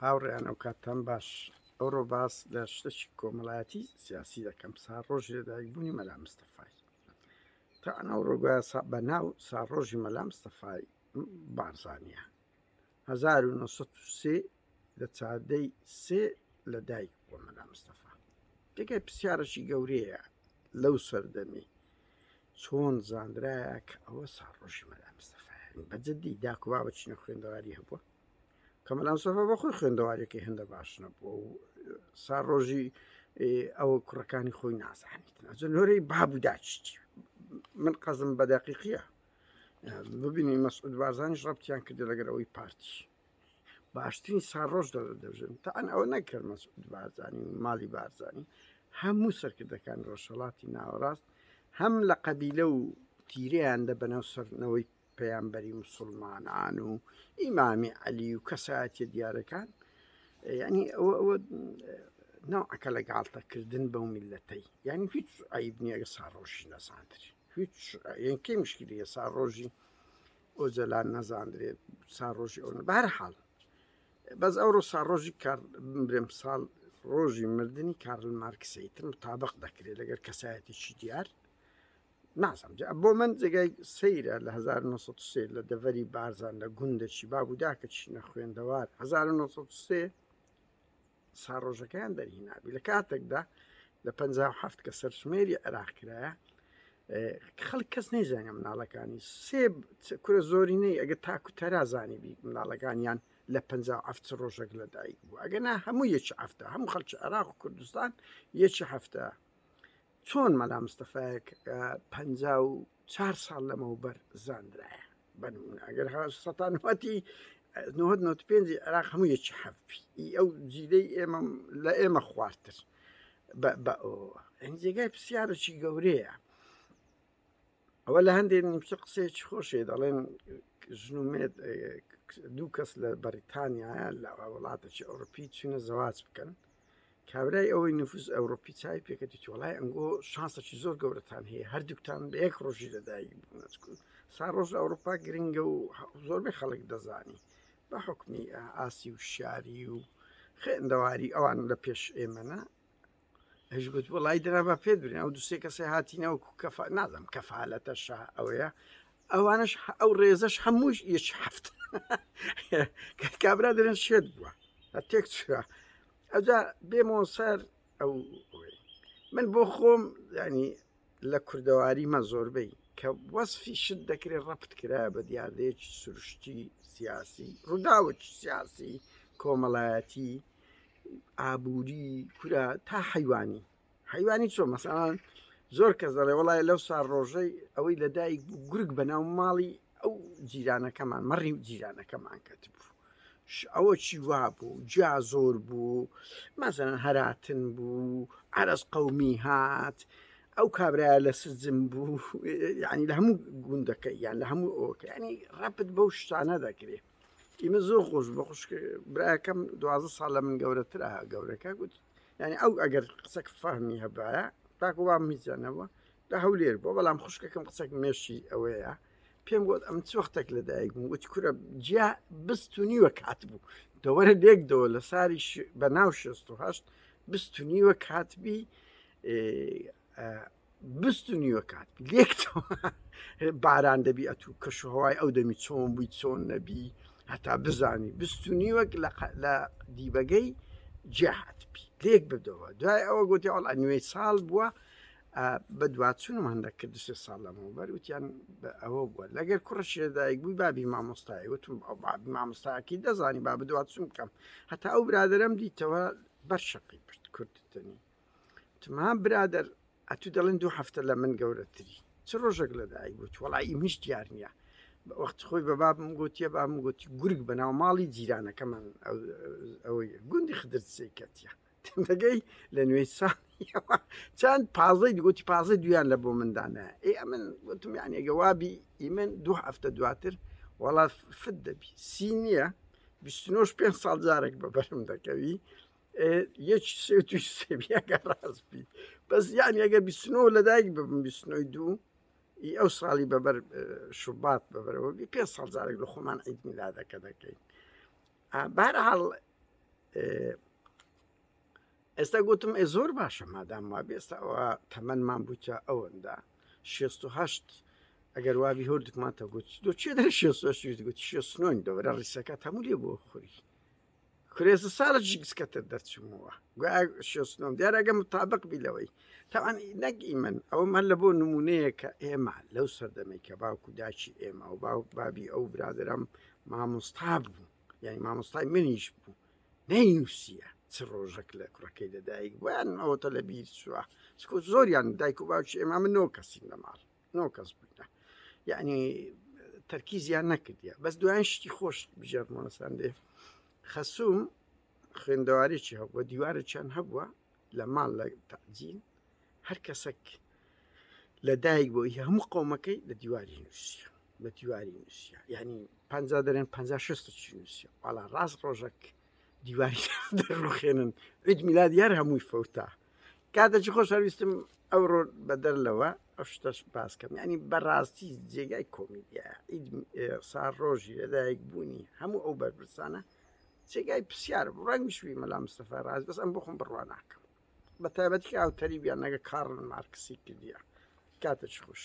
هاوڕێیان ئەوکاتتان باش ئەوڕۆ باس لە شتێکی کۆمەڵایەتی سیاسی دەکەم ساڕۆژی لەدایکبوونی مەلا مستەفای تا ئەوڕۆ گوایە بە ناو ساڕۆژی مەلا مستەفای بارزانیە 1903 لە چاردەی سێ لە دایک بووە مەلا مستەفا جێگای پرسیارێکی گەورەیە لەو سەردەمی چۆن زانرایە کە ئەوە ساڕۆژی مەلا مستەفایە بە جدی داک و بابە چینە خوێندەواری هەبووە کە مەلا مستەفا بە خۆی خوێندەواریەکەی هەندە باش نەبووە و ساڕۆژی ئەوە کوڕەکانی خۆی نازانیت ئەجە نۆرەی باب و داچی من قەزم بە دەقیقیە ببینی مەسعود بارزانیش ڕەبتیان کردە لەگەر ئەوەی پارتی باشترین ساڕۆژ دەبژن تا ئەن ئەوە نەکرد مەسعود بارزانی و ماڵی بارزانی هەموو سەرکردەکانی ڕۆژهەڵاتی ناوەڕاست هەم لە قەبیلە و تیرەیان لە بەناو سەرنەوەی پەیامبەری مسلمانان و ئیمامی عەلی و کەسایەتیە دیارەکان ینی ئەوە ئەوە نەوعەکە لە گاڵتەکردن بەو میلەتەی یعنی هیچ عیب نییە ئەگە ساڕۆژی نەزاندری هیچ یەکەی مشکلیە ساڕۆژی ئۆجەلان نەزاندرێت ساڕۆژی ئەو بەهەرحاڵ بەس ئەوڕۆ ساڕۆژی کار بمرێم ساڵ ڕۆژی مردنی کارل مارکسی تر متابق دەکرێت لەگەر کەسایەتێکی دیار نازم بۆ من جێگای سەیرە لە 1903 لە دەڤەری بارزان لە گوندەکی بابوو چینە خوێندەوار 1903 ساڕۆژەکەیان دەرهینابی لە کاتێکدا لە 57 کە سەرژمێری عێراق کرایە خەڵک کەس نەیزانە مناڵەکانی سێ کورە زۆرینەی ئەگە تاکو تەرازانی بی مناڵەکانیان لە 57 ڕۆژێک لە دایک بوو ئەگە نا هەموو یەکی هەفتە هەموو خەڵکی عێراق و کوردستان یەکی هەفتە چۆن مەلا مستەفایەک 54 ساڵ لەمەوبەر زانرایە بەنمونە ئەگەر سەتانوەتی 95 عێراق هەموو یەکی حەفی ئەو جیلەی ئێمە لە ئێمە خوارتر بە ئەوە جێگای پرسیارێکی گەورەیە ئەوە لە هەندێک نیمچە قسەیەکی خۆشێ دەڵێن ژن و مێرد دوو کەس لە بەریتانیا لە وڵاتێکی ئەوروپی چوونە زەواج بکەن کابرای ئەوەی نفوس ئەوروپی چای پێکەتی وڵای ئەنگۆ شانسەکی زۆر گەورەتان هەیە هەردووکتان لە یەک ڕۆژی لەدایک بوون سا ڕۆژ لە ئەوروپا گرنگە و زۆربەی خەڵک دەزانی بە حکمی ئاسی و شاری و خوێندەواری ئەوان لە پێش ئێمەە ئەویش گوت وەڵای درا بە پێت برێن ئەو دوسێ کەسێ هاتینەوە کەفا نازم کەفاالەتە شا ئەوەیە ئەوانش ئەو ڕێزەش هەمووش یەک هەفت کابرا دەرێن شێت بووە تێک چوە ئەجا بێمەوە سەر ئەو من بۆ خۆم ینی لە کوردەواری مە زۆربەی کە وەسفی شت دەکرێت ڕەپت کرایە بە دیاردەیەکی سروشتی سیاسی ڕووداوێکی سیاسی کۆمەڵایەتی ئابووری کورە تا حیوانی حیوانی چۆن مەسەڵان زۆر کەس دەڵێ وڵای لەو سار ڕۆژەی ئەوەی لە دایک بوو گورگ بەناو ماڵی ئەو جیرانەکەمان مەڕی و جیرانەکەمان کەت بوو ئەوە چی وا بوو جیا زۆر بوو مەزەن هەراتن بوو عرەز قەومی هات ئەو کابرایە لە سجن بوو یعنی لە هەموو گوندەکە یان لە هەموو ئەوکە ینی ڕەپت بەو شتانە دەکرێت ئیمە زۆر خۆش بە خوشک براکەم دوازە ساڵ لە من گەورەترە گەورەکە گوت یعنی ئەو ئەگەر قسەک فەهمی هەبایە تاکو وام هیچیانەوە لە هەولێر بۆ بەڵام خوشکەکەم قسەک مێشی ئەوەیە پێم گوت ئەم چ وەختێک لە دایک بوو وت کورە جیا بست و نیوە کات بوو دەوەرە لێکدەوە لە ساری بە ناو 68 بست و نیوە کاتبی بست و نیوە کات لێکتەوە باران دەبی ئەتوو کەش و هەوای ئەو دەمی چۆن بووی چۆن نەبی هەتا بزانی بست و نیوەک لە دیبەگەی جیهات بی لێک بدەوە دوای ئەوە گوتی ئەڵ نوێی ساڵ بووە بەدواچوونم هەندە کرد سێ ساڵ لەمەوبەر وتیان ئەوە بووە لەگەر کوڕشی لەدایک بووی بابی مامۆستای وتم ئەو بابی مامۆستاکی دەزانی با بەدواچوون بکەم هەتا ئەو برادەرم دیتەوە بەر شەقی برد کوردتنی تمام برادەر ئەتو دەڵێن دوو هەفتە لە من گەورەتری چ ڕۆژێک لە دایک بوویت وەڵا ئیم هیچ دیار نییە وەخت خۆی بە بابم گوتیە بابم گوتی گورگ بە ناو ماڵی جیرانەکەمان ئەوەی گوندی خدر کەتیە دەگەی لە نوێی ساڵیەوە چەند پازەی گوتی پازەی دویان لە بۆ مندانە ئێ ئەمن گوتم یعنی ئەگەوابی ئیمن دوو هەفتە دواتر وەڵا فت دەبی سی نییە 29 پێ ساڵ جارێک بە بەرم دەکەوی یەک سێ توی سێبی ئەگەر ڕاست بی بەس یعنی ئەگەر بیستنۆ لەدایک ببم بیستنۆی دوو ئەو ساڵی بەبەر شوبات بەبەرەوە بی پێ ساڵ جارێک لە خۆمان عید میلادەکە دەکەین بارحاڵ. ئێستا گوتم ئێ زۆر باشە مادام وابێ ئێستا ئەوە تەمەنمان بوویتە ئەوەندە 68 ئەگەر وابی هەردووکمان تە گوت دۆ چێ دەرە 68 گوت شێستنۆین دەوەرە ڕیسەکە هەموو لێ بۆ خوری کرێزە ساڵە جیگسکەتر دەرچوومەوە گوایە شێستنۆم دیارە ئەگە متابق بی لەوەی تاوان نەک ئیمن ئەوە مەر لە بۆ نمونەیە کە ئێمە لەو سەردەمێک کە باوک و داکی ئێمە و باوک بابی ئەو برادرم مامۆستا بوو یعنی مامۆستای منیش بوو نەینووسیە چ ڕۆژەک لە کوڕەکەی لەدایک بوویان ئەوەتە لە بیر چووە چکۆ زۆریان دایک و باوکی ئێمە من نۆ کەسین لە ماڵ نۆ کەس بووینە یعنی تەرکیزیان نەکردیە بەس دوایان شتی خۆش بژێرمۆنەسان دێ خەسوم خوێندەوارێکی هەبووە دیوارێکیان هەبووە لە ماڵ لە تەعجیل هەر کەسێک لە دایک بۆ هەموو قەومەکەی لە دیواری نووسیە لە دیواری نووسیە یعنی پ دەرێن پ شست چی نووسیە وەڵا ڕاست ڕۆژەک دیواری دەڕوخێنن عید میلاد یار هەمووی فەوتا کاتێکی خۆش هەرویستم ئەوڕۆ بەدەر لەوە ئەو شتەش باس کەم ینی بەڕاستی جێگای کۆمیدیا سا ڕۆژی لەدایک بوونی هەموو ئەو بەرپرسانە جێگای پرسیار بوو ڕەنگش بی مەلا مستەفا ڕاست بەس ئەم بۆ خۆم بڕوا ناکەم بە تایبەتی کە هاوتەریبیان نەگە کارل مارکسی کردیە کاتێکی خۆش.